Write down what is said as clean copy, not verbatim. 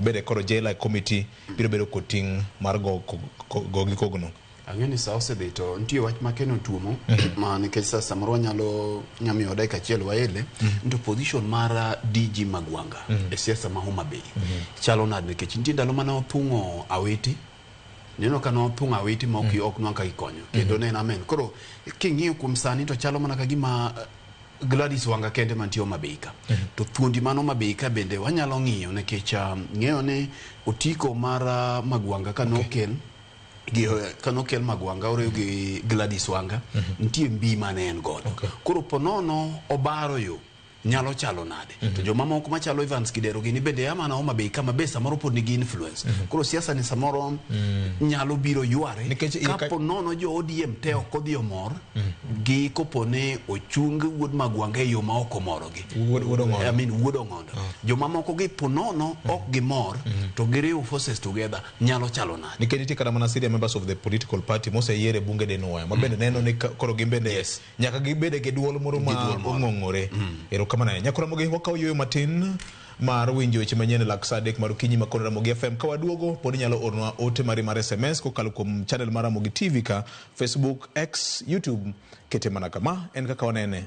Mabende koro JLI committee biro bedo kod ting' mar go go gi kogno. Ang'e ni sa osedhi to nitie wach ma Ken otuomo ma nikech sa samoro wanyalo nyamiyo dakika achiel waele to position mar DG Magwanga e siasa ma Homa Bay chalo nade nikech nitie ndalo mane othung'o Awiti neno ka nothung'o Awiti ma ok ok nwang' ka gikonyo kendo ne en amen koro king'iyo kuom sani to chalo mana ka gima Gladys Wanga kende mantie Homa Bay ka to thuondi man Homa Bay ka bende wanyalo ng'iyo nikech ng'eyo ni otiko mar Magwanga ka nokel gi kanokel Magwanga oriw gi Gladys Wanga nitie mbi mane en godo koro ponono obaro yo nyalo chalo nade to jomamoko machalo Evans Kidero gini bende ya mana Homa Bay kama be samoro pod nigi influence koro siasa ni samoro nyalo biro yware Nikech iye ka- kapo nono jo ODM te ok odhi omor gi kopo ni ochung wuod Magwanga e yo ma ok omorogi Wuod Ong'ondo. I mean wuod Ong'ondo jomamoko gi po nono ok gimor to giriw forces together nyalo chalo nade nikech nitie kata mana senior members of the political party moseyier e bunge denwoya ma bende neno ni koro gin bende Yes. nyaka gibede gi duol moro ma Gi duol moro. ong'ong'ore erokamano ahinya nyakoro Ramogi wakawo yueyo matin mar winjo weche manyien e lak sa 3 mar okinyi ma kono Ramogi FM ka waduogo pod inyalo ornwa ote mari mar SMS kokalo kuom channel mar Ramogi TV ka Facebook X YouTube kete mana kama en kaka wanene.